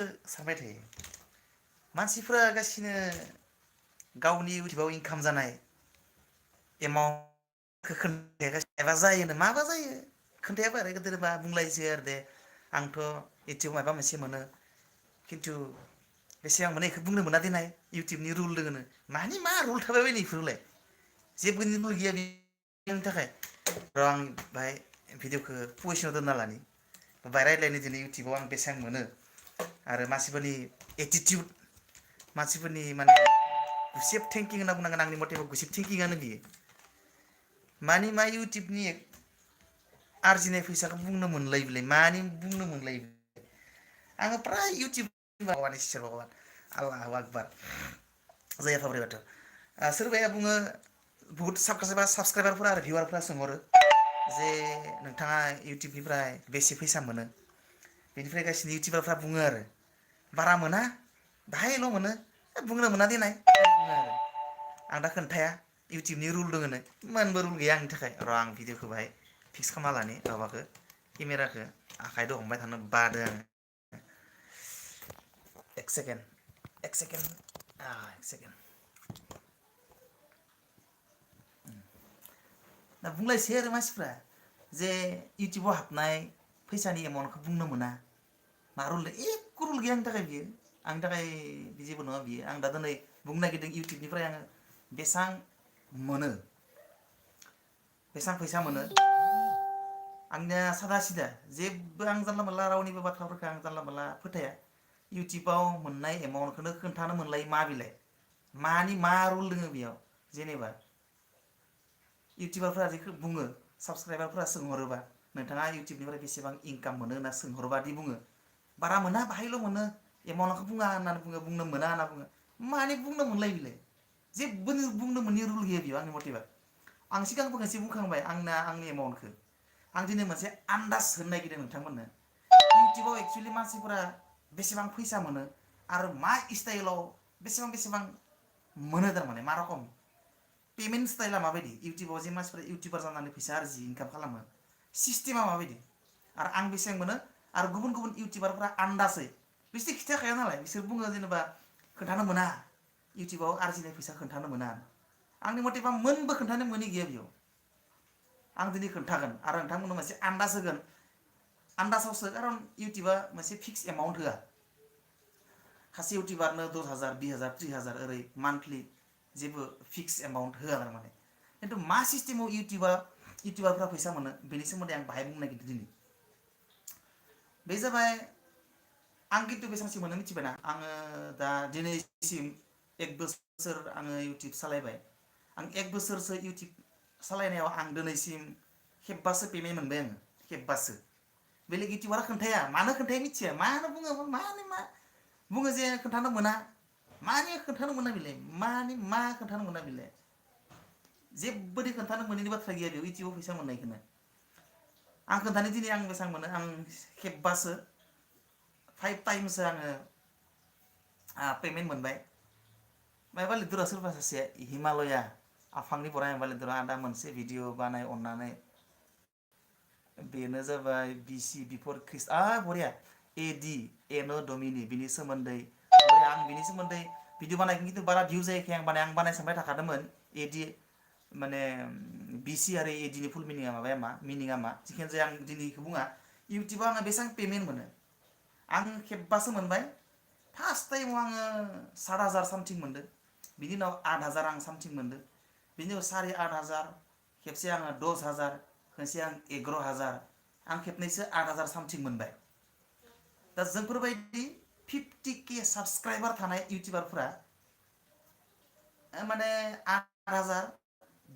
सानबाय थायो मानसिफ्रा गासिनो गावनि इउटिउबाव इनकाम जानाय एमाउन्टखौ खोन्थायागासिनो एबा जायोनो माबा जायो खोन्थायाबो आरो गोदोबा बुंलायसै आरो दे आंथ' इउटिउब माबा मोनसे मोनो खिन्थु बेसेबां मोनो बेखौ बुंनो मोना देनाय इउटिउबनि रुल दोङोनो मानि मा रुल थाबाय बायनो बेफोरलाय जेबोनि रुल गैया बेनि थाखाय र' आं बाहाय भिडिअखौ पजिसनाव दोनना लानि बाहाय रायज्लायनो दिनै इउटिउबाव आं बेसेबां मोनो आरो मानसिफोरनि एटिटिउड मानसिफोरनि माने गुसेब थिंकिं होनना बुंनांगोन आंनि मथेबा गुसेब थिंकिंआनो बियो मानि मा इउटिउबनि आरजिनाय फैसाखौ बुंनो मोनलाय बिलाय मानि बुंनो मोनलाय आङो प्राय इउटिउब भगबान इसोर भगबान आल्लाहु आकबार जय आफा बोराइ बाथौ सोरबाया बुङो बुहुत साबसक्राइबारफोरा आरो भिउवारफोरा सोंहरो जे नोंथाङा इउटिउबनिफ्राय बेसे फैसा मोनो बेनिफ्राय गासिनो इउटिउबारफ्रा बुङो आरो बारा मोना बाहायल' मोनो बुंनो मोना देनाय बुङो आरो आं दा खोन्थाया इउटिउबनि रुल दङनो मोनबो रुल गैया आंनि थाखाय र' आं भिडिअखौ बाहाय फिक्स खालामना लानि माबाखौ केमेराखौ आखाइजों हमबाय थानो बादों आङो एक सेकेन्ड एक सेकेन्ड दा बुंलायसै आरो मानसिफ्रा जे इउटिउबाव हाबनाय फैसानि एमाउन्टखौ बुंनो मोना मा रुल एक रुल गैया आंनि थाखाय बियो आंनि थाखाय बि जेबो नङा बियो आं दा दिनै बुंनो नागिरदों इउटिउबनिफ्राय आङो बेसेबां मोनो बेसेबां फैसा मोनो आंनिया सादा सिदा जेबो आं जानला मोनला रावनिबो बाथ्राफोरखौ आं जानला मोनला फोथाया इउटिउबाव मोननाय एमाउन्टखौनो खोन्थानो मोनलाय मा बिलाय मानि मा रुल दोङो बेयाव जेनेबा इउटिउबारफ्रा जेखौ बुङो साबसक्राइबारफोरा सोंहरोबा नोंथाङा इउटिउबनिफ्राय बेसेबां इनकाम मोनो होनना सोंहरोबादि बुङो बारा मोना बाहायल' मोनो एमाउन्टखौ बुङा होननानै बुङो बुंनो मोना होनना बुङो माने बुंनो मोनलाय बिलाय जेबो बुंनो मोननि रुल गैया बेयाव आंनि मथेबा आं सिगांबो खनसे बुंखांबाय आंनि एमाउन्टखौ आं दिनै मोनसे आन्दाज होनो नागिरदों नोंथांमोननो इउटिउबाव एक्सुवेलि मानसिफोरा बेसेबां फैसा मोनो आरो मा स्टाइलाव बेसेबां मोनो थारमाने मा रखम पेमेन्ट स्टाइला माबायदि इउटिउबाव जे मानसिफोरा इउटिउबार जानानै फैसा आरजियो इनकाम खालामो सिस्टेमा माबायदि आरो आं बेसेबां मोनो आरो गुबुन गुबुन इउटिउबारफ्रा आन्दाजै बिसोर खिथाखाया नालाय बिसोर बुङो जेनेबा खोन्थानो मोना इउटिउबाव आरजिनाय फैसा खोन्थानो मोना आंनि मथेबा मोनबो खोन्थानो मोनि गैया बेयाव आं दिनै खोन्थागोन आरो नोंथांमोननो मोनसे आन्दाज होगोन आन्दाजावसो खारन इउटिउबा मोनसे फिक्स एमाउन्ट होआ सासे इउटिउबारनो 10,000 20,000 30,000 ओरै मान्थलि जेबो फिक्स एमाउन्ट होआ थारमाने खिन्थु मा सिस्टेमाव इउटिउबारफ्रा फैसा मोनो बेनि सोमोन्दै आं बाहाय बुंनो नागिरदों दिनै बे जाबाय आं खिन्थु बेसेबांसो मोनो मिथिबायना आङो दा दिनैसिम 1 बोसोर आङो इउटिउब सालायबाय आं 1 बोसोरसो इउटिउब सालायनायाव आं दिनैसिम खेबबासो पेमेन्ट मोनबाय आङो खेबबासो बेलेग इउटिउबारा खोन्थाया मानो खोन्थाया मिथिया मानो बुङो मानो मा बुङो जे खोन्थानो मोना मानि खोन्थानो मोना बिलाय मानि मा खोन्थानो मोना बिलाय जेबोदि खोन्थानो मोनैनि बाथ्रा गैया बेयाव इउटिउबाव फैसा मोननायखौनो आं खोन्थानो दिनै आं बेसेबां मोनो आं खेबबासो 5 टाइमसो आङो पेमेन्ट मोनबाय मायबा लिरदोरा सोरबा सासे हिमालया आफांनि बराय माबा लिरदोरा आदा मोनसे भिडिअ बानाय अननानै बेनो जाबाय बिसि बिफर ख्रिस्ट बरिया एडि एनो डमिनि बिनि सोमोन्दै आं बिनि सोमोन्दै भिडिअ बानायगोन खिन्थु बारा भिउ जायाखै आं बानाय सानबाय थाखादोंमोन एडि माने बिसि आरो एडिनि फुल मिनिङा माबाया मा मिनिङा मा जिखुनु जाया आं दिनैखौ बुङा इउटिउबाव आङो बेसेबां पेमेन्ट मोनो आं खेबबासो मोनबाय फार्स्ट टाइमाव आङो 7,000 सामथिं मोनदों बिनि उनाव 8,000 आं सामथिं मोनदों बिनि उनाव 8,500 खेबसे आङो 10,000 खनसे आं 11,000 आं खेबनैसो 8,000 सामथिं मोनबाय दा जोंफोरबायदि 50K साबसक्राइबार थानाय इउटिउबारफ्रा माने 8,000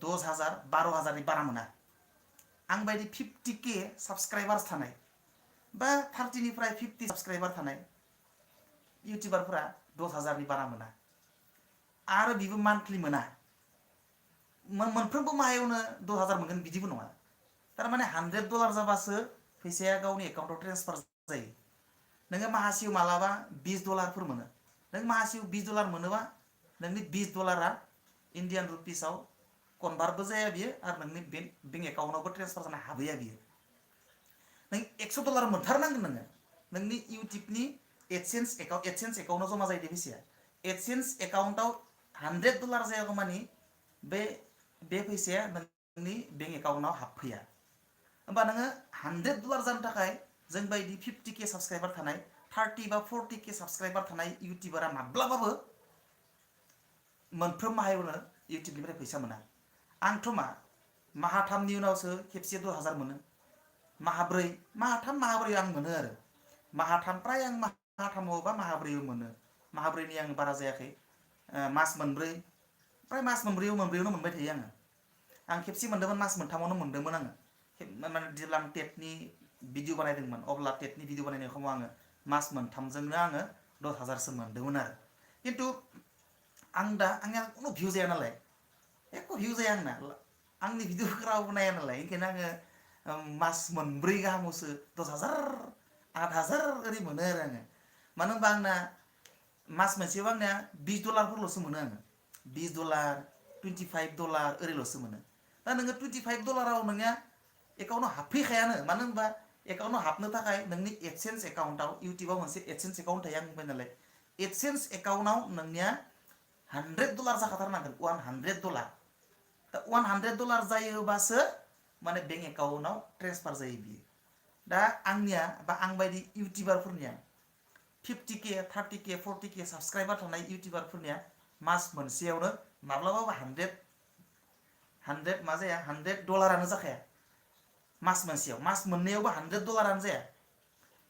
10,000 12,000 बारा मोना आं बायदि 50K साबसक्राइबार्स थानाय बा 30निफ्राय 50 साबसक्राइबार थानाय इउटिउबारफ्रा 10,000 बारा मोना आरो बिबो मान्थलि मोना मोनफ्रोमबो माहायावनो 10,000 मोनगोन बिदिबो नङा थारमाने $100 जाबासो फैसाया गावनि एकाउन्टाव ट्रेन्सफार जायो नोङो माहासेयाव मालाबा $20 मोनो नों माहासेयाव $20 मोनोबा नोंनि $20 इन्डियान रुपिसाव कनभार्टबो जाया बियो आरो नोंनि बेंक एकाउन्टावबो ट्रेन्सफार जानो हाबहैया बियो नों $100 मोनथारनांगोन नोङो नोंनि इउटिउबनि एडसेन्स एकाउन्टाव जमा जायो फैसाया एडसेन्स एकाउन्टाव $100 जायागौ मानि बे फैसाया नोंनि बेंक एकाउन्टाव हाबफैया होमबा नोङो $100 जानो थाखाय जों बायदि 50K साबस्क्राइबार थानाय 30 बा 40K साबस्क्राइबार थानाय इउटिउबारा माब्लाबाबो मोनफ्रोम माहायावनो इउटिउबनिफ्राय फैसा मोना आंथ' माहाथामनि उनावसो खेबसे 10,000 मोनो माहाथाम माहाब्रै आं मोनो आरो माहाथाम प्राय आं माहाथामाव बा माहाब्रैयाव मोनो माहाब्रैनि आं बारा जायाखै मास मोनब्रै प्राय मास मोनब्रैयावनो मोनबाय थायो आं खेबसे मोन्दोंमोन मास मोनथामावनो मोन्दोंमोन आङो माने जेब्ला आं टेटनि भिडिअ बानायदोंमोन अब्ला टेटनि भिडिअ बानायनाय समाव आङो मास मोनथामजोंनो आङो 10,000सो मोन्दोंमोन आरो खिन्थु आं दा आंनिया कुनु भिउ जाया नालाय एख' भिउ जाया आंनि भिडिअखौ रावबो नाया नालाय ओंखायनो आङो मास मोनब्रै गाहामावसो 10,000 8,000 ओरै मोनो आरो आङो मानो होनबा आंना मास मोनसेयाव आंनिया $20 मोनो आङो $20 $25 ओरैल'सो मोनो दा नोङो $25 नोंनिया एकाउन्टाव हाबफैखायानो मानो होनबा एकाउन्टाव हाबनो थाखाय नोंनि एडसेन्स एकाउन्टाव इउटिउबाव मोनसे एडसेन्स एकाउन्ट थायो आं बुंबाय नालाय एडसेन्स एकाउन्टाव नोंनिया $100 जाखाथारनांगोन $100 दा $100 जायोबासो माने बेंक एकाउन्टाव ट्रेन्सफार जायो बियो दा आंनिया बा आं बायदि इउटिउबारफोरनिया 50K 30K 40K साबस्क्राइबार थानाय इउटिउबारफोरनिया मास मोनसेयावनो माब्लाबाबो 100 मा जाया $100 जाखाया मास मोनसेयाव मास मोननैयावबो $100 जाया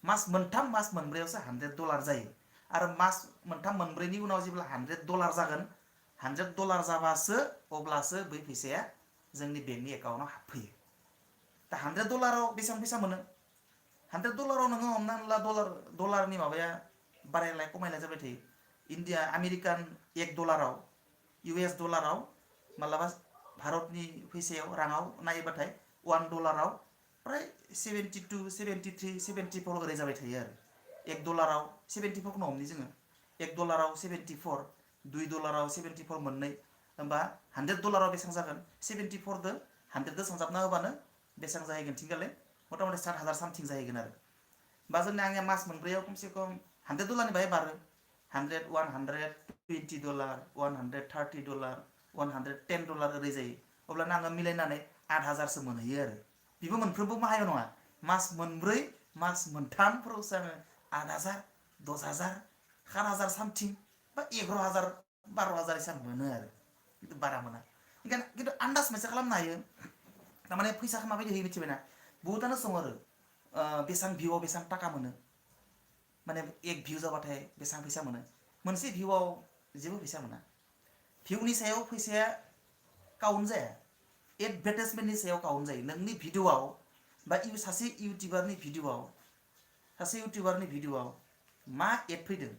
मास मोनथाम मास मोनब्रैयावसो $100 जायो आरो मास मोनथाम मोनब्रैनि उनाव जेब्ला $100 जागोन $100 जाबासो अब्लासो बै फैसाया जोंनि बेंकनि एकाउन्टाव हाबफैयो दा $100 बेसेबां फैसा मोनो $100 नोङो हमनानै ला डलारनि माबाया बारायलाय खमायलाय जाबाय थायो इन्डिया आमेरिकान $1 US डलाराव मालाबा भारतनि फैसायाव राङाव नायोबाथाय $1 प्राय 72 73 74 ओरै जाबाय थायो आरो $1 74खौनो हमनि जोङो $1 74 $2 74 मोननै होमबा $100 बेसेबां जागोन 74 दो 100 दो सानजाबना होबानो बेसेबां जाहैगोन थिंगाले मथा मथि 7,000 सामथिं जाहैगोन आरो बा जोंनि आंनिया मास मोनब्रैयाव खमसे खम $100 बाहाय बारो 100 $120 $130 $110 ओरै जायो अब्लाना आङो मिलायनानै 8,000सो मोनहैयो आरो बेबो मोनफ्रोमबो माहायाव नङा मास मोनब्रै मास मोनथामफोरावसो आङो 8,000 10,000 7,000 सामथिं बा 11,000 12,000 हिसाब मोनो आरो खिन्थु बारा मोना ओंखायनो खिन्थु आन्दाज मोनसे खालामनो हायो थारमाने फैसाखौ माबायदि होयो मिथिबायना बहुतानो सोङो आरो बेसेबां भिउआव बेसेबां थाखा मोनो माने एक भिउ जाबाथाय बेसेबां फैसा मोनो मोनसे भिउआव जेबो फैसा मोना भिउनि सायाव फैसाया काउन्ट जाया एडभार्टाइजमेन्टनि सायाव काउन्ट जायो नोंनि भिडिअआव बा सासे इउटिउबारनि भिडिअआव मा एड फैदों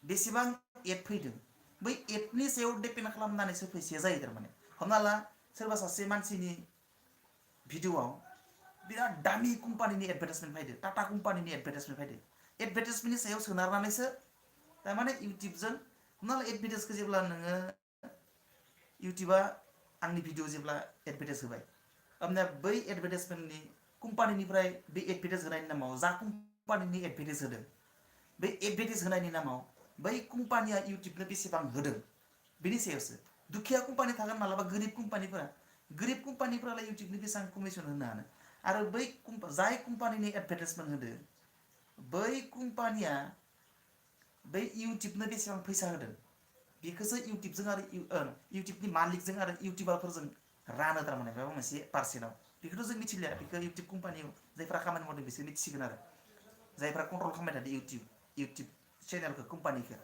बेसेबां एड फैदों बै एडनि सायाव डिपेन्ड खालामनानैसो फैसाया जायो थारमाने हमना ला सोरबा सासे मानसिनि भिडिअआव बिराद दामि कम्पानिनि एडभार्टाइजमेन्ट फैदो टाटा कम्पानिनि एडभार्टाइजमेन्ट फैदो एडभार्टाइजमेन्टनि सायाव सोनारनानैसो थारमाने इउटिउबजों हमना ला एडभार्टाइजखौ जेब्ला नोङो इउटिउबा आंनि भिडिअ जेब्ला एडभार्टाइज होबाय होमब्ला बै एडभार्टाइजमेन्टनि कम्पानिनिफ्राय बे एडभार्टाइज होनायनि नामाव जा कम्पानिनि एडभार्टाइज होदों बे एडभार्टाइज होनायनि नामाव बै कम्पानिया इउटिउबनो बेसेबां होदों बेनि सायावसो दुखिया कम्पानि थागोन मालाबा गोरिब कम्पानिफोरालाय इउटिउबनि बेसेबां कमिसन होनो हानो आरो बै जाय कम्पानिनि एडभार्टाइजमेन्ट होदों बै कम्पानिया बै इउटिउबनो बेसेबां फैसा होदों बेखौसो इउटिउबजों आरो इउटिउबनि मालिकजों आरो इउटिउबारफोरजों रानो थारमाने माबा मोनसे पार्सेन्टआव बेखौथ' जों मिथिलिया बेखौ इउटिउब कम्पानियाव जायफ्रा खामानि मावदों बिसोर मिथिसिगोन आरो जायफ्रा कन्ट्रल खालामबाय थादों इउटिउब चेनेलखौ कम्पानिखौ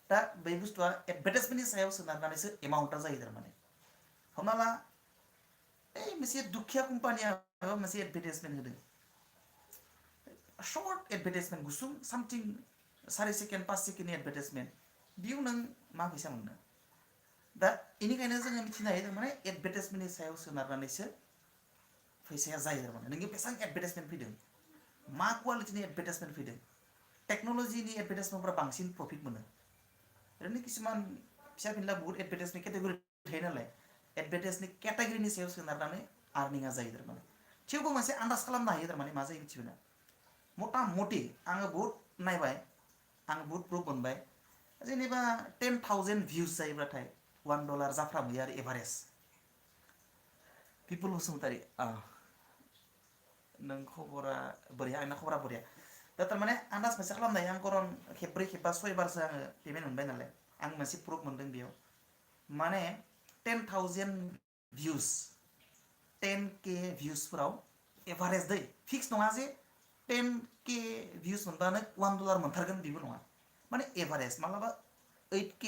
दा बै बुस्थुआ एडभार्टाइजमेन्टनि सायाव सोनारनानैसो एमाउन्टआ जायो थारमाने हमना ला मोनसे दुखिया कम्पानिया माबा मोनसे एडभार्टाइजमेन्ट होदों सर्ट एडभार्टाइजमेन्ट गुसुं सामथिं 4 सेकेन्ड 5 सेकेन्डनि एडभार्टाइजमेन्ट बेयाव नों मा फैसा मोननो दा बेनिखायनो जोङो मिथिनो हायो थारमाने एडभार्टाइजमेन्टनि सायाव सोनारनानैसो फैसाया जायो थारमाने नोंनि बेसेबां एडभार्टाइजमेन्ट फैदों मा क्वालिटिनि एडभार्टाइजमेन्ट फैदों टेक्न'लजिनि एडभार्टाइजमेन्टफ्रा बांसिन प्रफिट मोनो ओरैनो किसुमान फिसा फिनला बहुत एडभार्टाइजनि केटेगरि थायो नालाय एडभार्टाइजनि केटेगरिनि सायाव सोनारनानै आर्निङा जायो थारमाने थेवबो मोनसे आन्दाज खालामनो हायो थारमाने मा जायो मिथिबायना मथा मथि आङो बहुत नायबाय आं बुहुत प्रुफ मोनबाय जेनेबा 10,000 भिउज जायोब्लाथाय $1 जाफ्रामहैयो आरो एभारेज पिपल बसुमतारी नों खबरा बोरैया आंना खबरा बोरैया दा थारमाने आन्दाज मोनसे खालामनाय आं करन खेब्रै खेबबा 6 बारसो आङो पेमेन्ट मोनबाय नालाय आं मोनसे प्रुफ मोनदों बेयाव माने 10,000 भिउज 10K भिउजफोराव एभारेज दै फिक्स नङा जे 10K भिउज मोनबानो $1 मोनथारगोन बेबो नङा माने एभारेज मालाबा 8K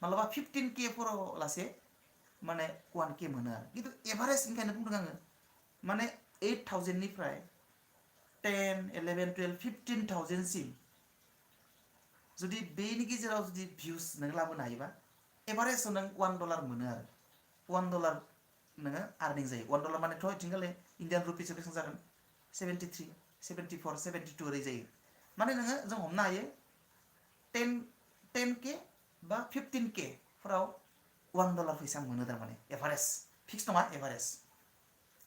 मालाबा 15K फोराव लासे माने 1K मोनो आरो खिन्थु एभारेज ओंखायनो बुंदों आङो माने 8,000 निफ्राय 10, 11, 12, 15,000 सिम जुदि बेनि गेजेराव जुदि भिउज नों लाबोनो हायोबा एभारेज नों $1 मोनो आरो $1 नोङो आर्निं जायो $1 मानेथ' इथिंगाले इन्डियान रुपिसआव बेसेबां जागोन 73, 74, 72 ओरै जायो माने नोङो जों हमनो हायो 10K बा 15K फोराव $1 फैसा मोनो थारमाने एभारेज फिक्स नङा एभारेज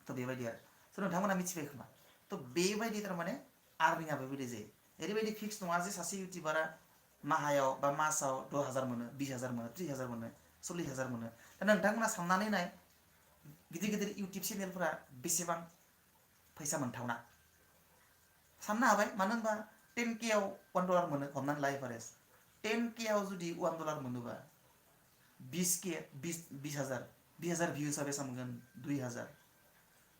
थ' बेबायदि आरो स' नोंथांमोना मिथिबाय खोमा थ' बेबायदि थारमाने आर्निंआ बेबायदि जायो ओरैबायदि फिक्स नङा जे सासे इउटिउबारा माहायाव बा मासाव 10,000 मोनो 20,000 मोनो 30,000 मोनो 40,000 मोनो दा नोंथांमोना साननानै नाय गिदिर गिदिर इउटिउब चेनेलफोरा बेसेबां फैसा मोनथावना साननो हाबाय मानो होनबा 10K आव $1 मोनो हमनानै ला एभारेज 10K आव जुदि $1 मोनोबा 20K 20,000 भिउसआ बेसेबां मोनगोन 2,000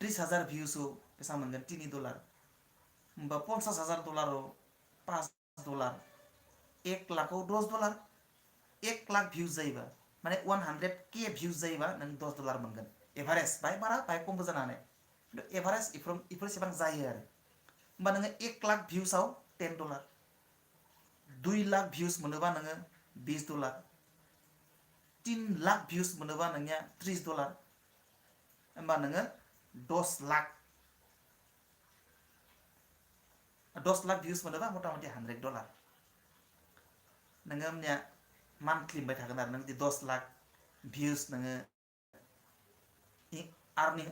30,000 भिउसआव बेसेबां मोनगोन $3 होमबा $50,000 $5 1 लाखआव $10 1 लाख भिउज जायोबा माने 100K भिउज जायोबा नों $10 मोनगोन एभारेज बाय बारा बाय खमबो जानो हानाय खिन्थु एभारेज इफोरसेबां जायो आरो होमबा नोङो 1 लाख भिउसआव $10 2 लाख भिउस मोनोबा नोङो $20 3 लाख भिउस मोनोबा नोंनिया $30 होमबा नोङो 10 लाख भिउस मोनोबा मथा मथि $100 नोङो होमनिया मान्थलि मोनबाय थागोन आरो नों जुदि 10 लाख भिउस नोङो आर्निं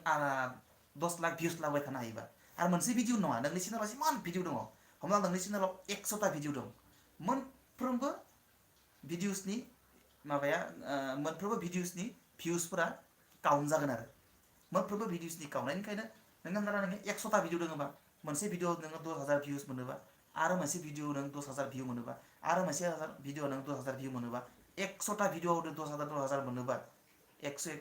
10 लाख भिउस लाबोबाय थानो हायोबा आरो मोनसे भिडिअ नङा नोंनि चेनेलाव जिमान भिडिअ दङ हमना नोंनि चेनेलाव 100टा भिडिअ दं मोनफ्रोमबो भिडिअसनि माबाया मोनफ्रोमबो भिडिअसनि भिउसफोरा काउन्ट जागोन आरो मोनफ्रोमबो भिडिअसनि काउन्टनायनिखायनो नों हमना नोङो 100टा भिडिअ दङबा मोनसे भिडिअ नोङो 10,000 भिउस मोनोबा आरो मोनसे भिडिअ नों 10,000 भिउ मोनोबा आरो मोनसे भिडिअ नों 10,000 भिउ मोनोबा 100टा भिडिअ 10,000 मोनोबा 10,000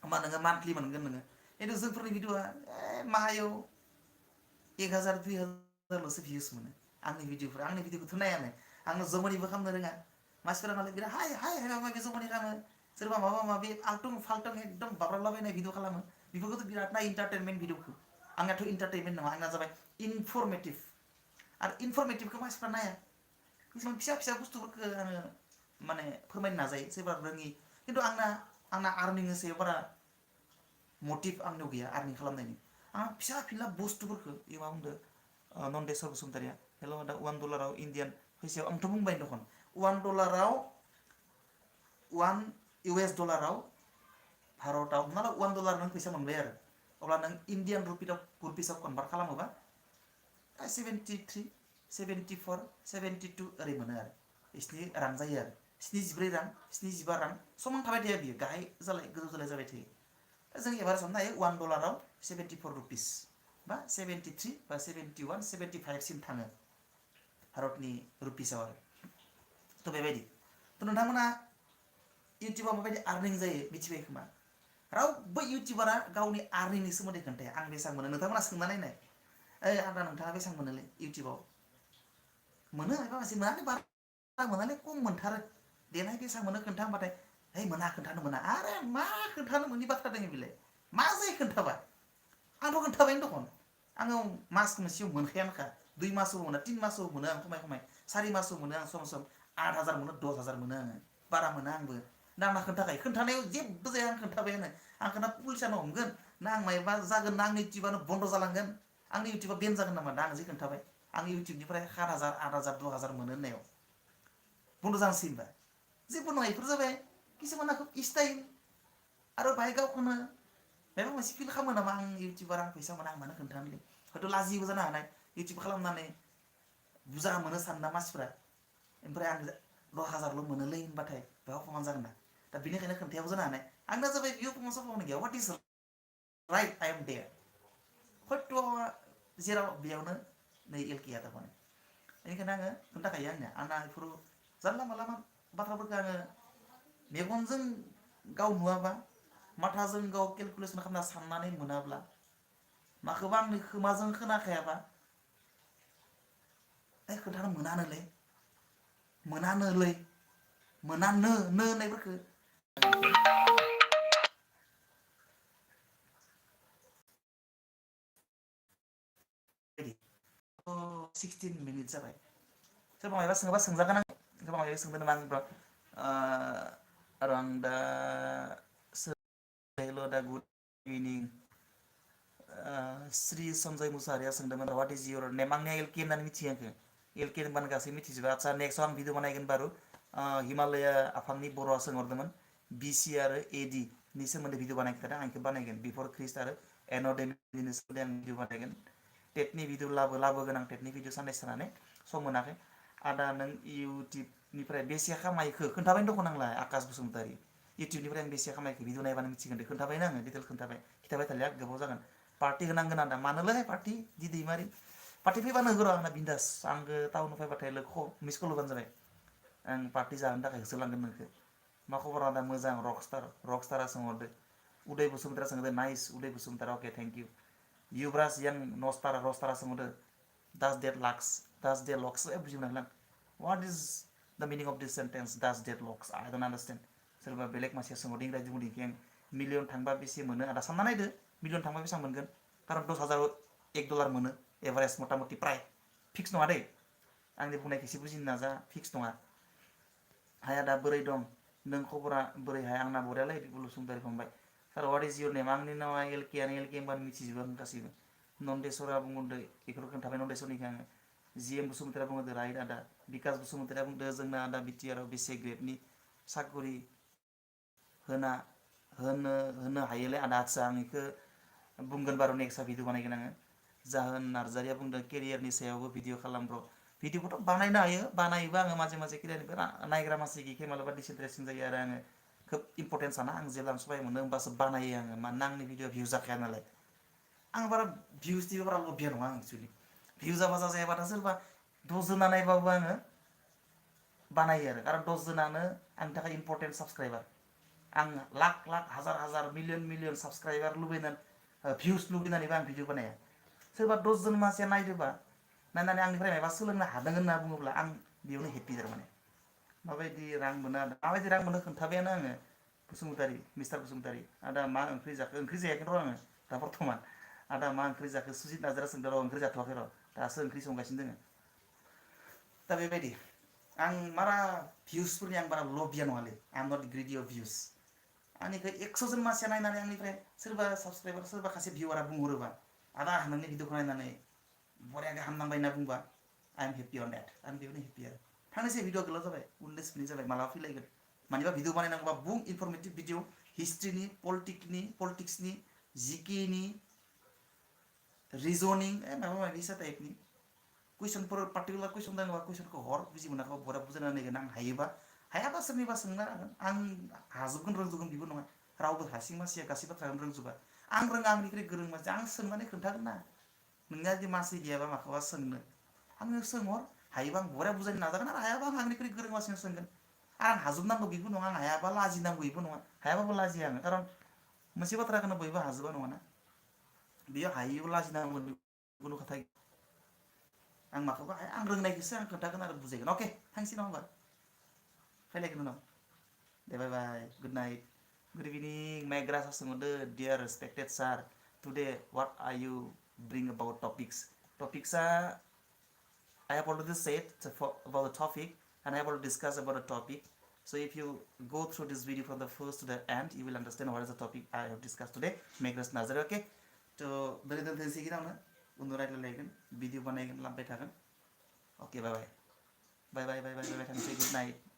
होमबा नोङो मान्थलि मोनगोन नोङो खिन्थु जोंफोरनि भिडिअआ माहायाव 1,000 2,000ल'सो भिउस मोनो आंनि भिडिअखौथ' नायानो आङो जमनिबो खालामनो रोङा मानसिफोरा मालाय बिराद हाय हाय हाय माबा माबि जमनि खालामो सोरबा माबा माबि आल्टुं फाल्टुं एकदम बाब्राबलाबायनाय भिडिअ खालामो बेफोरखौथ' बिराद नायो इन्टारटेनमेन्ट भिडिअखौ आंनाथ' इन्टारटेनमेन्ट नङा आंना जाबाय इनफरमेटिभ आरो इनफरमेटिभखौ मानसिफ्रा नाया किसुमान फिसा फिसा बुस्थुफोरखौ आङो माने फोरमायनो नाजायो सोरबा रोङि खिन्थु आंना आर्निंनि सायाव बारा मटिभ आंनियाव गैया आर्निं खालामनायनि आं फिसा फिला बुस्थुफोरखौ मा बुंदो नन्देस्वर बसुमतारिया हेल' दा $1 इण्डियान फैसायाव आंथ' बुंबाय दखन $1 US डलाराव भारतआव हमना ला $1 नों फैसा मोनबाय आरो अब्ला नों इण्डियान रुपिसाव कनभार्ट खालामोबा 73, 74, 72 ओरै मोनो आरो बिसिनि रां जायो आरो 74 रां 75 रां समान थाबाय थाया बियो गाहाय जालाय गोजौ जालाय जाबाय थायो जों एभारेज हमनो हायो $1 74 रुपिस बा 73 बा 71, 75 सिम थाङो भारतनि रुपिसाव आरो थ' बेबायदि थ' नोंथांमोना इउटिउबाव माबायदि आर्निं जायो मिथिबाय खोमा रावबो इउटिउबारा गावनि आर्निंनि सोमोन्दै खोन्थाया आं बेसेबां मोनो नोंथांमोना सोंनानै नाय ओइ आदा नोंथाङा बेसेबां मोनोलै इउटिउबाव मोनो एबा मानसि मोनालै बारा मोनालै खम मोनथारो देनाय बेसेबां मोनो खोन्था होनबाथाय है मोना खोन्थानो मोना आरे मा खोन्थानो मोनि बाथ्रा दङ बेलाय मा जायो खोन्थाबा आंथ' खोन्थाबायनो दखन आङो मास मोनसेयाव मोनखायानोखा 2 मासाव मोना 3 मासाव मोनो आं खमाय 4 मासाव मोनो आं सम 8,000 मोनो 10,000 मोनो आङो बारा मोना आंबो ना आंना खोन्थाखायो खोन्थानायाव जेबो जाया आं खोन्थाबायानो आं खोन्था पुलिसानो हमगोन ना आं मायबा जागोन ना आंनि इउटिउबानो बन्द जालांगोन आंनि इउटिउबा बेन जागोन नामा दा आं जे खोन्थाबाय आं इउटिउबनिफ्राय 7,000 8,000 10,000 मोनो होननायाव बन्द जानोसै होनबा जेबो नङा इफोर जाबाय किसुमाना खोब स्टाइल आरो बाहाय गावखौनो माबा मोनसे फिल खालामो नामा आं इउटिउबार आं फैसा मोना आं मानो खोन्थानोलै हयथ' लाजियोबो जानो हानाय इउटिउब खालामनानै बुरजा मोनो सानना मानसिफ्रा ओमफ्राय आं 10,000ल' मोनोलै होनबाथाय बेयाव अपमान जागोन ना दा बेनिखायनो खोन्थायाबो जानो हानाय आंना जाबाय बेयाव अपमान सपमान गैया what is right I am there हयथ' जेराव बेयावनो नै एलकेया थारमाने बेनिखायनो आङो खोन्थाखायो आंना बेफोर जानला मानला बाथ्राफोरखौ आङो मेगनजों गाव नुवाबा माथाजों गाव केलकुलेसन खालामना साननानै मोनाब्ला माखौबा आंनि खोमाजों खोनाखायाबा खोन्थानो मोनानोलै मोनानो होननायफोरखौ 16 मिनिट जाबाय सोरबा मायबा सोङोबा सोंजागोन आं सोरबा मायबा सोंदों नामा आरो आं दा हेल' दा गुड इभिनिं श्री सन्जय मुसाहारिया सोंदोंमोन वाट इज इयर नेम आंनिया एलके होननानै मिथियो आंखो एलके होनबानो गासै मिथिजोबो आदसा नेक्स्टआव आं भिडिअ बानायगोन बारु हिमालया आफांनि बर'आ सोंहरदोंमोन बिसि आरो एडि नि सोमोन्दै भिडिअ बानायखादों आं बेखौ बानायगोन बिफर ख्रिस्ट आरो एन'डेमिनि सोमोन्दै आं भिडिअ बानायगोन टेटनि भिडिअ लाबोगोन आं टेटनि भिडिअ साननैसो थानानै सम मोनाखै आदा नों इउटिउबनिफ्राय बेसे खामायखो खोन्थाबाय दख नांलाय आकाश बसुमतारी इउटिउबनिफ्राय आं बेसे खामायखो भिडिअ नायबानो मिथिगोन दे खोन्थाबायना आङो डिटेल खिथाबाय थालिया गोबाव जागोन पार्टि होनांगोन आदा मानोलाय पार्टि दि दैमारि पार्टि फैबानो होगोर' आंना बिन्दास आंखौ टाउनाव फैबाथाय मिस कल होबानो जाबाय आं पार्टि जाहोनो थाखाय होसोलांगोन नोंखौ मा खबर आदा मोजां रकस्टारा सोंहरदो उदय बसुमतारा सोंहरदो नाइस उदय बसुमतारा अके थेंक इउ युवराज यां रस्टारा सोंहरदो डास दे लक्स बुजि मोनाखै what is the meaning of this sentence does that looks I don't understand सोरबा बेलेग मानसिया सोंहरदों इंराजि बुंदों आं मिलियन थांबा बेसे मोनो आदा सानना नायदो मिलियन थांबा बेसेबां मोनगोन कारन 10,000 $1 मोनो एभारेज मथा मथि प्राय फिक्स नङा दै आंनि बुंनायखौ एसे बुजिनो नाजा फिक्स नङा हाया दा बोरै दं नों खबरा बोरैहाय आंना बरियालै बसुमतारी फंबाय सार वाट इज इयर नेम आंनि नामा एलके होनबानो मिथिजोबो आं गासैबो नन्देस्वरा बुंहरदो बेखौ खोन्थाबाय नन्देस्वरनिखौ आङो जिएम बसुमतारिया बुंहरदो राइट आदा बिकास बसुमतारिया बुंदो जोंना आदा बिटिआरआव बेसे ग्रेडनि साकरि होनो हायोलै आदा आदसा आं बेखौ बुंगोन बारु नेक्स्टआव भिडिअ बानायगोन आङो जाहोन नार्जारिया बुंदों केरियारनि सायावबो भिडिअ खालाम ब्र भिडिअखौथ' बानायनो हायो बानायोबा आङो माजे माजे केरियारनिफ्राय नायग्रा मानसि गैयिखाय मालाबा डिसइन्टारेस्टिं जायो आरो आङो खोब इम्परटेन्ट साना आं जेब्ला सहाय मोनो होमबासो बानायो आङो मानोना आंनि भिडिअ भिउ जाखाया नालाय आं बारा भिउसनिबो बारा लभिया नङा आं एक्सुवेलि भिउ जाबा जायाबाथ' सोरबा 10 जना नायबाबो आङो बानायो आरो कारन 10 जनानो आंनि थाखाय इम्परटेन्ट साबसक्राइबार आं लाख हाजार मिलियन साबसक्राइबार लुबैनानै भिउस लुबैनानैबो आं भिडिअ बानाया सोरबा 10 जन मानसिया नायदोबा नायनानै आंनिफ्राय माबा सोलोंनो हादों होनना बुङोब्ला आं बेयावनो हेप्पि थारमाने माबायदि रां मोनो आदा माबायदि रां मोनो खोन्थाबायानो आङो बसुमतारी मिस्टार बसुमतारी आदा मा ओंख्रि जाखो ओंख्रि जायाखै र' आङो दा बर्थमान आदा मा ओंख्रि जाखो सुजित नार्जारिया सोंदों र' ओंख्रि जाथ'वाखै र' दासो ओंख्रि संगासिनो दोङो दा बेबायदि आं बारा भिउसफोरनि आं बारा लभिया नङालै I am not greedy of views आंनिखौ 100 जन मानसिया नायनानै आंनिफ्राय सोरबा साबसक्राइबार सोरबा खासे भिउआरा बुंहरोबा आदा नोंनि भिडिअखौ नायनानै बरिया गाहाम नांबाय होनना बुंबा I am happy on that आं बेयावनो हेप्पि आरो थांनोसै भिडिअ गोलाव जाबाय 19 मिनिट जाबाय मालाबा फैलायगोन मानिबा भिडिअ बानायनांगौबा बुं इनफरमेटिभ भिडिअ हिस्ट्रिनि पलिटिक्सनि जिकेनि रिजनिं माबा माबि इसा टाइपनि कुइसनफोर पार्टिकुलार कुइसन दङबा कुइसनखौ हर बुजि मोनाखौ बरिया बुजायना होगोन आं हायाबा सोरनिबा सोंना आं हाजोबगोन रोंजोबगोन बेबो नङा रावबो हारसिं मानसिया गासै बाथ्राखौनो रोंजोबा आं रोङा आंनिख्रुइ गोरों मानसि आं सोंनानै खोन्थागोन ना नोंनिया जुदि मानसि गैयाबा माखौबा सोंनो आंनो सोंहर हायोबा आं बरिया बुजायनो नाजागोन आरो हायाबा आं आंनिख्रुइ गोरों मानसिनाव सोंगोन आरो आं हाजोबनांगौ बेबो नङा आं हायाबा लाजिनांगौ बेबो नङा हायाबाबो लाजिया आङो कारन मोनसे बाथ्राखौनो बयबो हाजोबा नङाना बेयाव हायियाव लाजिनांगौ खुनु खोथा आं माखौबा हाया आं रोंनायखौसो आं खोन्थागोन आरो बुजायगोन अके थांसै नङा होमबा फैलायगोन उनाव दे bye bye good night good evening मेग्रा सोंहरदो dear respected sir today what are you bring about टपिक्सा I have already said about the topic and I have already discussed about the topic. So if you go through this video from the first to the end, you will understand what is the topic I have discussed today. Megras Nazar, okay? So, very good thing now, na. Undur right lagan, video banaygan, lampe thagan. Okay, bye bye. Bye bye. Thank you. Good night.